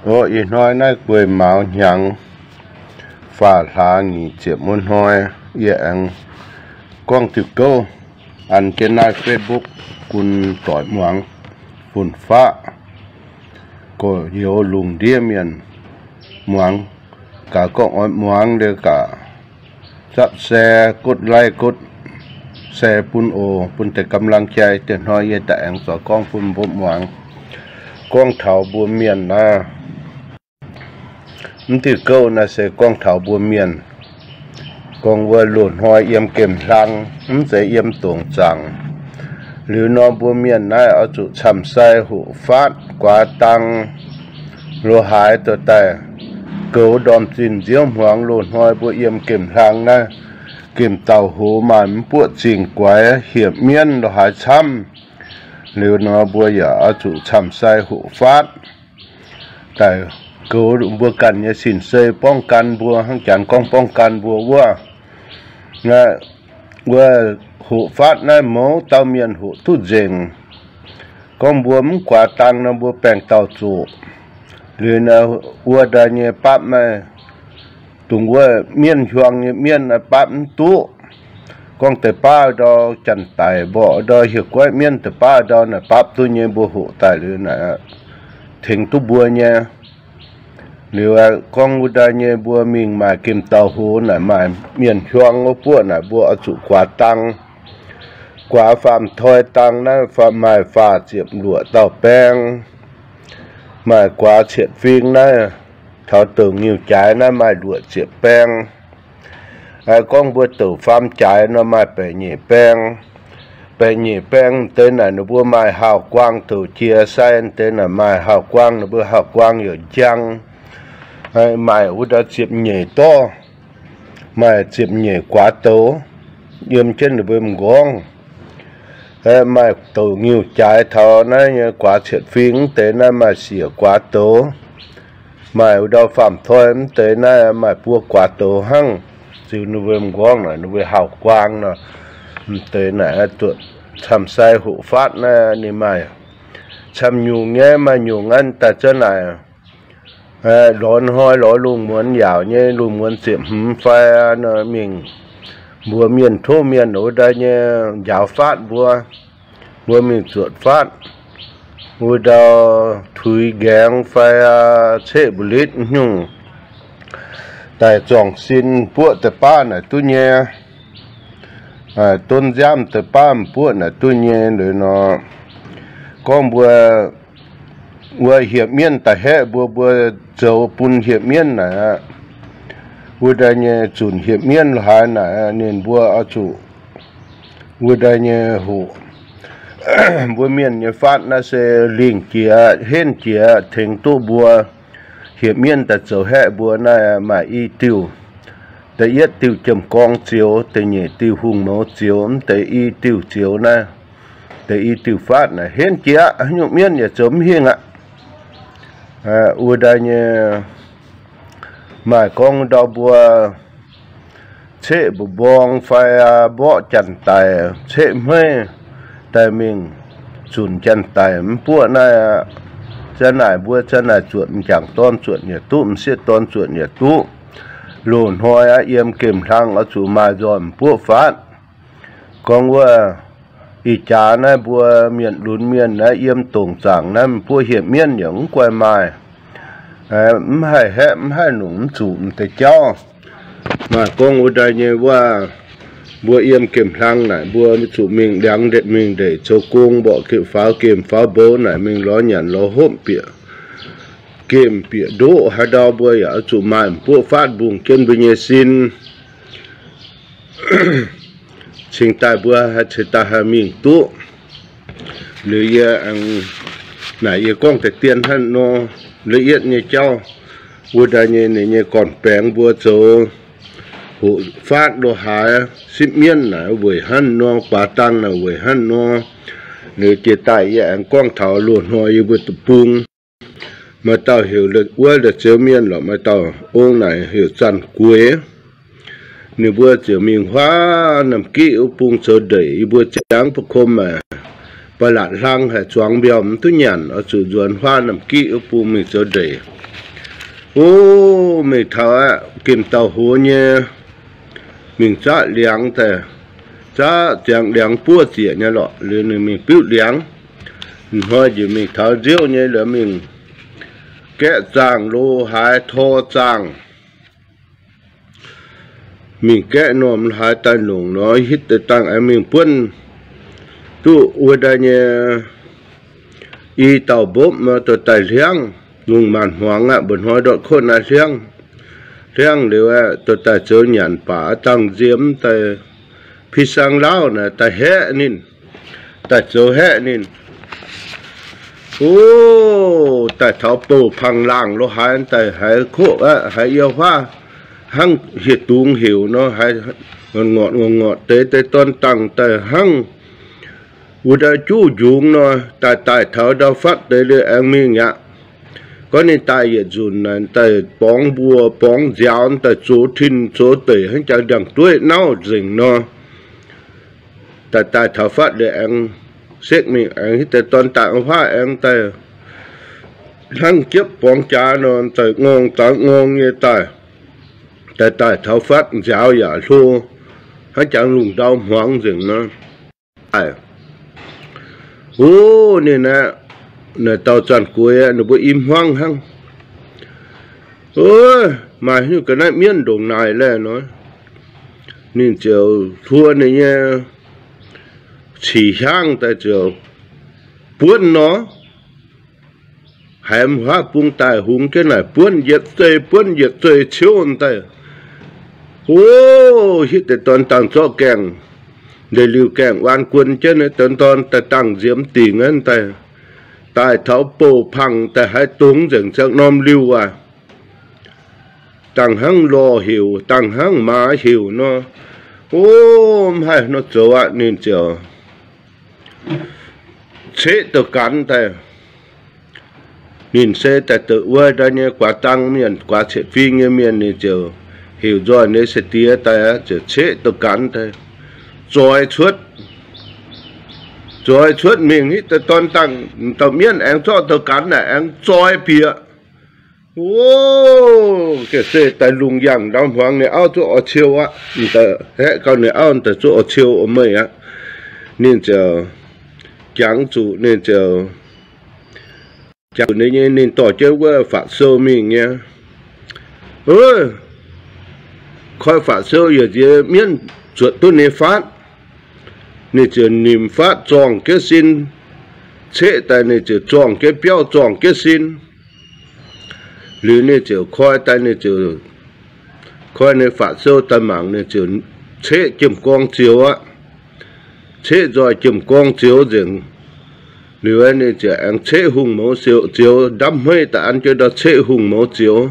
Oc, ih hnoi naaiv guei mauz hnyangx faah hlaax nyic ziepc wuov hnoi, yie aengx gorngv diuh gouv an jienv naaiv Facebook bun doic muangx, fun-faqv, gorx-youz lungh ndiev mienh muangx. Gaax gorngv oix muangx liuz gaax zapv share, กดไลค์ กดแชร์ bun oc, bun deix กำลังใจ. Dieh hnoi yie daaih aengx zoux gorngv bun mbuo muangx. Gorngv taux mbuo mienh naaiv, mv diuh gouv naaiv se gorngv taux mbuo mienh, gorngv wuov loz-hnoi yiem gemh hlang, mv zeiz yiem dongc zaangc. Liuz nor mbuo mienh naaiv oix zuqc camv-sai hoqc faatv guaax dang, lo haaix dorh daaih goux ndorm zinh nziouv hmuangx. Loz-hnoi mbuo yiem gemh hlang naaiv, gemh dauh hoz maaih mv buoqv zingh guaix, hieh mienv lo haaix camv. Liuz nor mbuo yaac oix zuqc camv-sai hoqc faatv daaih goux mbuo ganh nyei sin-sei, ป้องกัน mbuo, hnangv Janx gorngv ป้องกัน mbuo wuov. Wuov hoqc faatv naaiv mouz dauh mienh hoqc duqv nzengc. Gorngv mbuo mv guaax dang nor mbuo baengc dauh zoqc. Liuz naaiv wuov ndaaih nyei baapv maaih dongh wuov mienv hiuang nyei mienv naaiv baapv mv duqv. Gorngv deix baav ndau janx-daic mborqv ndau hieh guaiv mienv deix baav ndau naaic baapv duqv nyei, mbuo hoqc daaih liuz naaic tengx duqv mbuo nyei. Liuz gorngv wuov ndaaih nyei mbuo mingh maaih gemh dauh hoz naaic maaih mienh hiuang wuov buoqv naaic mbuo oix zuqc guaax dang. Guaax faam toi dang naaiv maaih faah ziepc luoqc dauh baeng. Maaih guaax cietv fing naaiv, taux douc ngiuh jaaix naaiv maaih luoqc ziepc baeng. Gorngv mbuo douc faam jaaix nor maaih baeqc nyeic baeng. Baeqc nyeic baeng deix naaic ninh mbuo maaih hauv-guaang douc jiex sai deix naaic maaih hauv-guaang, ninh mbuo hauv-guaang yaac njang. Maaih wuov ndau ziepc nyeic dorv, maaih ziepc nyeic guaax douz yiem jienv ninh mbuo m'nqorngv. Maaih douc ngiuh jaaix taux naaiv nyei guaax cietv fing mv deix naaiv maaih siec guaax douz. Maaih wuov ndau faam toi mv deix naaiv maaih buo guaax douz hnangv. Ziux ninh mbuo m'nqorngv naaic ninh mbuo hauv-guaang nor, mv deix naaic zuotc camv-sai hoqc faatv naaiv ninh maaih camv nyungc nyei, maaih nyungc naaiv daaih za'naaic lorz hnoi lorz lungh muonz yaauc nyei, lungh muonz ziepc hmz fai nor mingh mbuox mienh tov mienh wuov ndaaih nyei njaaux faatv mbuo. Mbuo mingh zuotc faatv wuov ndau tuix nqaengx fai ceqv mbu'litv nyungc daaih zorngc sin buoqv deix baav naaic duqv nyei. Donv nziaamv deix baav m'buoqv naaic duqv nyei. Liuz nor gorngv mbuo wuov hieh mienv daaih haeqv mbuo, mbuo zoux bun hieh mienv naaic aqv. Wuov ndaaih nyei zunc hieh mienv lo haaix naaic ninh mbuo oix zuqc wuov ndaaih nyei hoqc. Mbuo mienh nyei faatv naaiv se lingh jiex henv jiex tengx duqv mbuo. Hieh mienv daaih zoux haeqv mbuo naaiv maaih i diuh. Da'yietv diuh jiemh gorng zioux, da'nyeic diuh hungh mouz zioux, mv deix i diuh zioux naaiv. Deix i diuh faatv naaic henv jiex aqv, haaix nyungc mienv yaac zoux mv hingh aqv. Wuov ndaaih nyei maaih gorngv ndau mbuo ceqv mbu'mborng fai mborqv janx-daic ceqv hmeiv daaih mingh zunc janx-daic m'buoqv naaiv aqv. Za'naaic mbuo za'naaic zuotc m'jangc dorn zuotc yaac duqv, m'sieqv dorn zuotc yaac duqv. Loz-hnoi aqv, yiem gemh hlang oix zuqc maaih nzoih m'buoqv faatv. Gorngv wuov ih jaax naaiv mbuo mienh lunx mienh naaiv yiem dongc zaangc naaiv m'buoqv hieh mienv yaac mv guaih maaih. Mv haih haeqv, mv haih nungc, mv zuqc m'deix jauv. Maaih gorngv wuov ndaaih nyei wuov, mbuo yiem gemh hlang naaic mbuo zuqc mingh ndiangx mingh ndeic zoux gong, mborqv faaux gemh faaux mbou naaic mingh lorz nyanc lorz hopv bieqc gemh bieqc ndoqv haaix ndau mbuo yaac oix zuqc maaih m'buoqv faatv mbungh jienv mbuo nyei sin. Cingx daaih mbuo haih ceix daaih haih mingh duqv. Liuz yie naaic yie gorngv deix dien hnangv nor, la'yietv nyei jauv wuov ndaaih nyei ninh nyei gorn-baengx mbuo zoux hoqc faatv lo haaix, sipv mienv naaic weic hnangv nor, guaax dang naaic weic hnangv nor. Liuz jiex daaih yie aengx gorngv taux loz-hnoi yie mbuo deic-bung. Maaih dauh heuc wuov La'zeux Mienh lorqc, maaih dauh ong naaic heuc Zanh Gueix. Ninh mbuo ziouc mingh huaav Namh Giqv wuov bung zoux ndeic, yie mbuo ziangx ba'kom maah, ba'latc hlang haic, zuangx mbiauh mv duqv nyanc, oix zuqc nzuonx huaav namx giqv wuov bung mingh zoux ndeic. O, mingh taux aqv, gemh dauh hoz nyei, mingh zaqv liangx daaih, zaqv ziangx liangx buov ziec nyei lorqc, liuz ninh mingh biuv liangx. Hnoi njiec mingh taux nziouv nyei liuz mingh gaeqv zaangh lo haaix tor zaangh. Mingh gaeqv norm haaix daaih longc nor, hitv deix dangh aengx mingh buonv duqv wuov daaih nyei i dauh mbopv nor, dorh daaih hliangv. Lungh maanc hmuangx aqv, mba'hnoi ndortv kotv naaiv hliangv. Hliangv liuz aeqv, dorh daaih zoux nyanc baac dangh nziemx daaih, pi sang lauv naaic daaih haeqv ninh, daaih zoux haeqv ninh. O, daaih taux bouh pangh laangh lo haaix daaih haiz koqv aqv, haiz yie huaav hnangv hieh dungz heuc nor, haiz ngorc ngorc deix, deix dorn dangh daaih hnangv wuov daaih juv njungx nor, daaih daaih taux ndau fatv deix liuz aengx mingh aqv. Gorngv ninh daaih yietc nzunc naaic daaih borngz mbuo borngz nziaaux daaih zoux tin zoux deic hnangv jangx ndiangx-dueiv nauv nzengc nor. Daaih daaih taux fatv liuz aengx sekv mingh, aengx hitv deix dorn daaih huaav aengx daaih hnangv jiepv borngz jaax nor, daaih ngorng daaih ngorng nyei daaih. Daaih daaih taux fatv nziaaux yaac hlo hnangv jangx lungh ndau hmuangx nzengc nor. Daaih, o, ninh aeqv, naaic dauh Zanc Gueix aeqv, ninh mbuo i hmuangv hnangv. O, maaih haaix nyungc ga'naaiv mienv ndongc naaic laeh nor. Ninh ziouc hluo ninh nyei cih hiaangv daaih ziouc buonv nor. Haiz m'huaav bung daaih hungx jienv naaic buonv yietc zei, buonv yietc zei ciouv daaih. O, hitv deix dorn dangh zorqv gaengh, ndeic-liuh gaengh waan guon jienv naaiv dorn daaih dangh nziemx dingc aqv daaih. Daaih taux bouh pangh daaih haiz dongz nzengc ziangh norm liuh aac. Dangh hnangv lorh heuc, dangh hnangv maaz heuc nor. O, mv haih nor zoux aqv, ninh ziouc ceqv douc ganx daaih. Ninh se daaih douc wuov ndau nyei guaax dang mienh, guaax cetv fing nyei mienh, ninh ziouc heuc nzoih ninh se diex daaih, ziouc ceqv douc ganx daaih, zoix cuotv, zoix cuotv mingh hitv deix dorn dangh, dauh mienv aengx zorqv douc ganx naaic aengx zoix bieqc. O, ga'sie daaih lungh yangh ndau hmuangx ninh auv zuqv oix ciou aqv. Haeqv gau ninh auv daaih zuqv oix ciou oix meih aqv. Ninh ziouc jangx zuqc, ninh ziouc jangx zuqc ninh nyei, ninh dorh jienv wuov faatv sou mingh nyei. Koi faatv sou yaac nziex mienv zuotc duqv ninh nyei faatv. Ninh ziouc nimc faatv zorngh jienv sin, ceqv daaih ninh ziouc zorngh jienv biauv, zorngh jienv sin. Liuz ninh ziouc koi daaih, ninh ziouc koi ninh faatv sou daaih mangc, ninh ziouc ceqv jiem-gorng zioux aqv. Ceqv nzoih jiem-gorng zioux nzengc. Liuz ninh ziouc aengx ceqv hungh mouz zioux, zioux ndamv hmeiv daaih an jienv ndau ceqv hungh mouz zioux.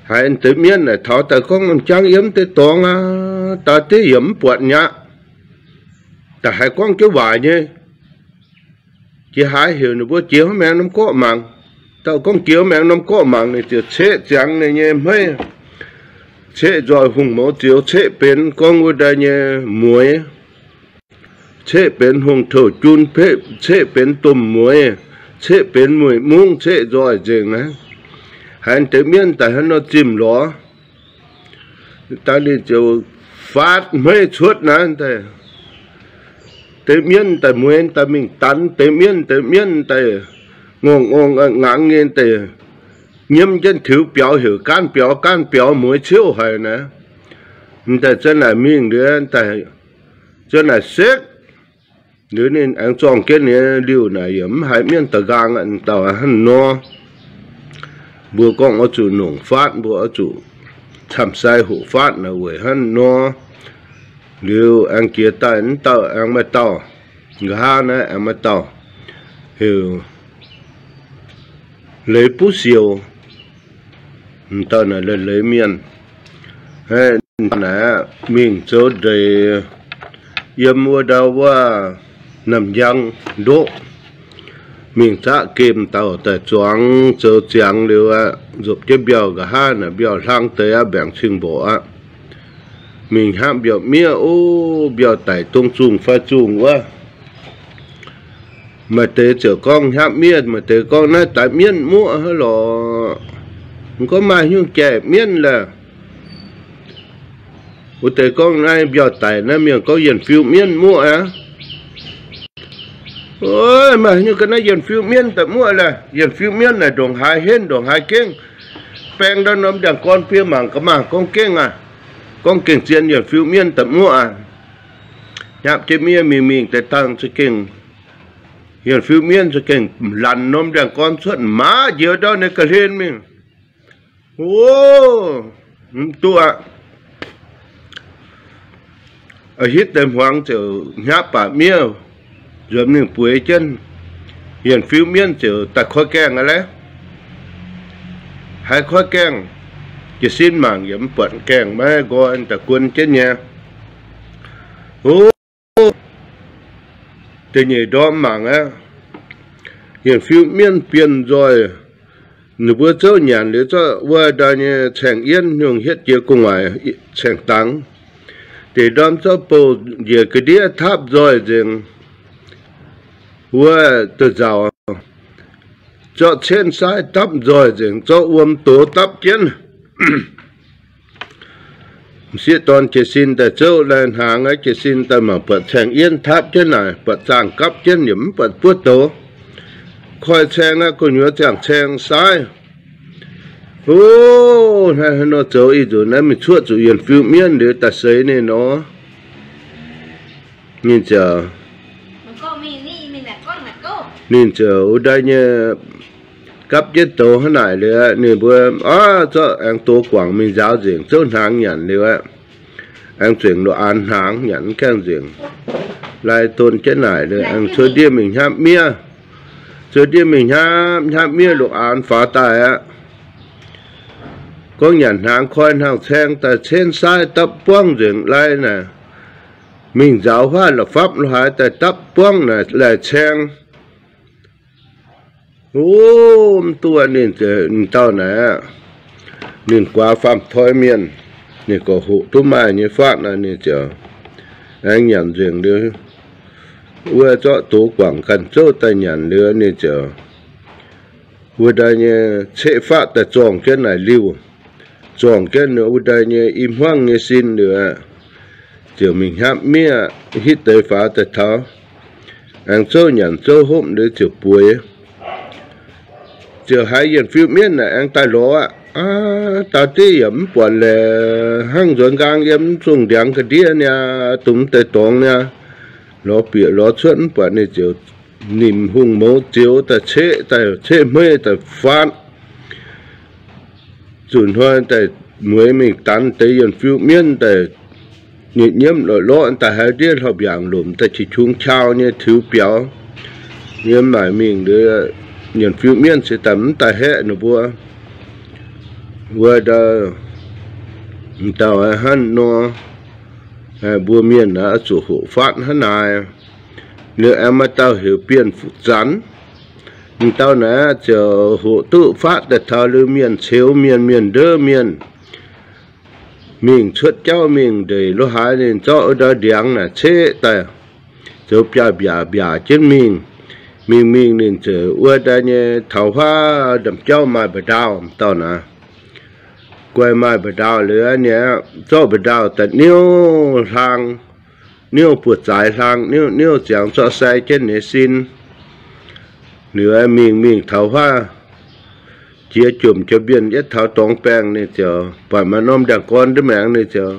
Haiz deix mienv naaic taux daaih gorngv, Jangx yiem deix dorngx aqv, daaih deix yaac mv buatc mi'aqv. Daaih haiz gorngv jienv waaic nyei. Jiex haaix heuc ninh mbuo jiex wuov maengx norm gorqv mangc. Dauh gorngv jiex wuov maengx norm gorqv mangc, ninh ziouc ceqv ziangx ninh nyei hmeiv, ceqv nzoih hungh mouz zioux, ceqv benx gorngv wuov daaih nyei mueix, ceqv benx hungh touh jun, ceqv benx domh mueix, ceqv benx mueic mungv, ceqv nzoih nzengc aqv. Haiz deix mienv daaih hnangv nor zimh lorz. Daaih ninh ziouc faatv hmeiv cuotv naaiv daaih, deix mienv daaih mueiz daaih mingh danx deix mienv, deix mienv daaih ngorngh ngorngh ngangx nyei daaih nyiemv jienv tiux biaux heuc gaanv biaux, gaanv biaux mueiz ciouv haic naaiv. M'daaih zanc naaic mingh liuz, zanc naaic sekv liuz ninh aengx zorngh jienv ninh liuh naaic yaac mv haiz mienv da'nqaang aqv. Dauh hnangv nor, mbuo gorngv oix zuqc nongc faatv, mbuo oix zuqc camv sai hoqc faatv naaic weic hnangv nor. Liuz aengx jiex daaih mv dauh aengx maaih dauh, nqa'haav naaiv aengx maaih dauh heuc Leiz Buv Siouc. M'dauh naaic leiz-leiz mienh. Naaic mingh zoux ndeic yiem wuov ndau wuov Namh Njang ndoqv. Mingh zaqv gemh dauh daaih zuangx zoux ziangx liuz aqv, nzopv jienv mbiauh nqa'haav naaic, mbiauh hlang deix aqv, mbaengc cing mborqc aqv. Mingh hnangv mbiauh miev, o, mbiauh daic dongh zungh fai zungh wuov. Maaih deix ziouc gorngv hnyapv miev, maaih deix gorngv naaiv daaih mienv muoqv hnangv lorqc. Mv gorngv maaih nyungc jai mienv lorqc. Wuov deix gorngv naaiv mbiauh daic naaiv mienh gorngv yienh fiu mienv muoqv aqv. Maaih nyungc ga'naaiv yienh fiu mienv daaih muoqv lorqc. Yienh fiu mienv naaic ndongc haaix henv ndongc haaix gengh. Baeng ndau norm ndiangx-gorn biei mangc ga'maah gorngv gengh aqv. Gorngv gengh zien yienh fiu mienv daaih muoqv aqv. Hnyapv jienv miev mingh mingh deix dangh za'gengh yienh fiu mienv za'gengh lanc norm ndiangx-gorn cuotv, maqv njoux ndau ninh ga'hlen mingh. O, mv duqv aqv. Hitv deix hmuangx ziouc hnyapv baac miev nzuonx mingh bueix jienv. Yienh fiu mienv ziouc daaih koi gaengh aqv lorqc. Haiz koi gaengh, jiez sin mangc yaac mv buatc gaengh, maiv nqoi, daaih guon jienv nyei. O, da'nyeic ndorm mangc aqv. Yienh fiu mienv bienh nzoih. Ninh mbuo zouv nyanc liuz zorqv wuov ndau nyei caeng-yienv nyungc hietv jiex gu'nguaaic caeng-dangx. Da'nyeic ndorm zorqv bouh njiec ga'ndiev tapv nzoih nzengc. Wuov duqv nzauc, zorqv cenv saaiv dapv nzoih nzengc, zorqv wuom doz dapv jienv. M'sieqv dorn jiez sin daaih zouv lai hnaangx aqv, jiez sin daaih mangc buatc caeng-yienv tapv jienv naaic, buatc zaangh gapv jienv yaac mv buatc buov doz. Koi caeng aqv, gu'nyuoz ziangh caeng saaiv. O, hnangv haaix nor zoux ih nzunc naaiv mingh cuotv zuqc yienh fiu mienv liuz daaih seix ninh nor. Ninh ziouc, ninh ziouc wuov ndau nyei gapv jienv douz hnangv naaic liuz, ninh mbuo, aav, zorqv aengx doz guangc mingh nzaaux nzengc, zouv hnaangx nyanc liuz aqv. Aengx zuengc lorqc, an hnaangx nyanc mv gaengh nzengc. Lai don jienv naaic liuz, aengx cuotv ndiev mingh hnyapv miev. Cuotv ndiev mingh hnyapv, hnyapv miev lorqc, an faaux daaih aqv. Gorngv nyanc hnaangx koi hnangv caeng daaih cenv saaiv dapv buangv nzengc lai naaic. Mingh nzaaux huaav la'fapv lo haaix daaih dapv buangv naaic laih caeng. O, mv duqv ninh, ninh dauh naaic, ninh guaax faam-toi mienh, ninh gorqv hoqc duqv maaih nyei faatv naaic, ninh ziouc aengx nyanc nzengc liuz, wuov zorqv doz guangc ganh zouv daaih nyanc liuz, ninh ziouc wuov ndai nyei ceqv faatv daaih zorngh jienv naaic liuh, zorngh jienv wuov ndai nyei i hmuangv nyei sin liuz, ziouc mingh hnyapv miev hitv deix faaux daaih taux, aengx zouv nyanc zouv hopv liuz ziouc bueix. Ziouc haiz yienh fiu mienv naaic aengx daaih lorz aqv. Aav, dau div yaac mv buatc laeh, hnangv nzuonx nqaang yiem mv zungh ndiangx ga'ndiev niaa, dongh mv deix dorngx niaa, lorz bieqc lorz cuotv mv buatc, ninh ziouc nimc hungh mouz zioux daaih ceqv, daaih ceqv hmeiv daaih faatv. Zuqc hnoi daaih mueiz mingh danx deix yienh fiu mienv daaih, nyei nyiemv lorqc lorqc daaih haiz ndiev hlauv-mbiaangc lomc daaih qiex qungx qau nyei tiux biaux. Yiem naaic mingh liuz, yienh fiu mienv se daaih mv daaih haeqv ninh mbuo. Wuov ndau, dauh hnangv nor, mbuo mienh aqv, zuqc hoqc faatv hnangv naaic. Liuz aengx maaih dauh heuc Bienh Fuqv Zanx. Dauh naaic ziouc hoqc duqv faatv daaih taux liuz mienh ceux mienh, mienh ndouv mienh. Mingh cuotv jauv mingh ndeic lo haaix ninh zorqv wuov ndau ndiangx naaic ceqv daaih, zoux biaav-mbiaac mbiaac jienv mingh. Mingh mingh ninh ziouc wuov ndai nyei taux huaav ndamc jauv maaih mba'ndaauh dauh naaic. Guaih maaih mba'ndaauh liuz ninh zorqv mba'ndaauh daaih niouv hlaang, niouv buoz-zaaix hlaang, niouv niouv ziangx zorqv sai jienv ninh sin. Liuz mingh mingh taux huaav jiex jomc jiex mienh yietv taux dorngx baengh, ninh ziouc buatc maaih norm ndiangx-gorn ndiev maengx, ninh ziouc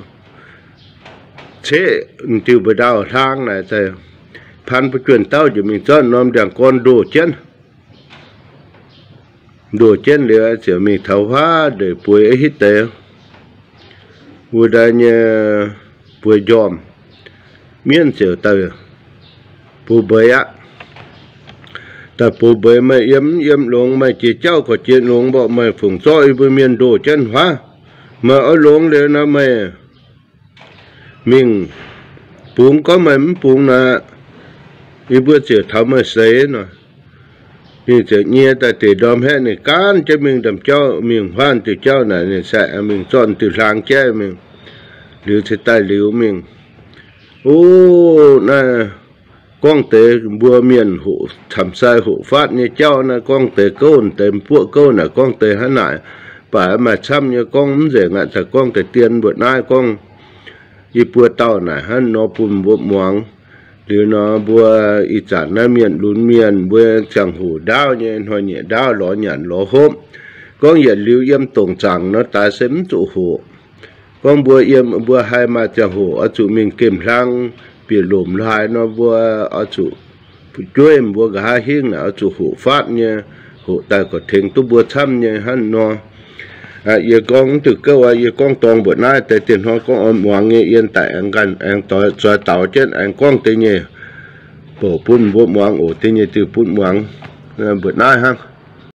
ceqv diuh mba'ndaauh hlaang naaic daaih, pan ba'juonh dauh njiec mingh zorqv norm ndiangx-gorn ndoh jienv. Ndoh jienv liuz ziouc mingh taux huaav ndeic bueix hitv deix wuov ndai nyei bueix njormh. Mienv ziouc daaih bux mbeix aqv. Daaih bux mbeix, meih yiem mv yiem longx, meih jiex jauv gorqv jiex longx mborqv, meih fungc zorqv yie mbuo mienh ndoh jienv huaav. Meih oix longx liuz nor meih mingh bungx, gorngv meih mv bungx nor, yie mbuo ziouc taux meih seix nor. Ninh ziouc nyie daaih deix ndorm haeqv, ninh gaanv jienv mingh ndamc jauv mingh huaav diuh jauv naaic, ninh saeqv mingh zorqv diuh hlaang jaiv mingh, liuz cingx daaih liuz mingh. O, naaiv gorngv deix mbuo mienh hoqc camv sai hoqc faatv nyei jauv naaiv, gorngv deix gouv deix buoqv gouv naaic, gorngv deix hnangv naaic, baac maaih camv nyei gorngv mv nzengc aqv. Daaih gorngv deix dien mbuoqc naaiv gorngv yie buo dauh naaic hnangv nor bun mbuo muangx. Liuz nor mbuo ih zanc naaiv mienh lunx mienh mbuo ziangh hoc ndaauv nyei, hnoi-nyieqc ndaauv lorz nyanc lorz hopv. Gorngv yietc liuz yiem dongc zaangc nor daaix se mv zuqc hoqc. Gorngv mbuo yiem mbuo haih maaih ziangh hoc oix zuqc mingh gemh hlang bieqc lomc hlaax nor, mbuo oix zuqc fu'jueiv mbuo nqa'haav hingv naaic oix zuqc hoqc faatv nyei, hoqc daaih gorqv tengx duqv mbuo camv nyei hnangv nor. Yie gorngv mv diuh gouv aqv, yie gorngv dorng mbuoqc naaiv deix dieh hnoi gorngv oix muangx nyei, yie daaih aengx ganh aengx zoix daux jienv aengx gorngv deix nyei bouc bun mbuo muangx oc. Deix nyei diuh bun muangx mbuoqc naaiv hnangv.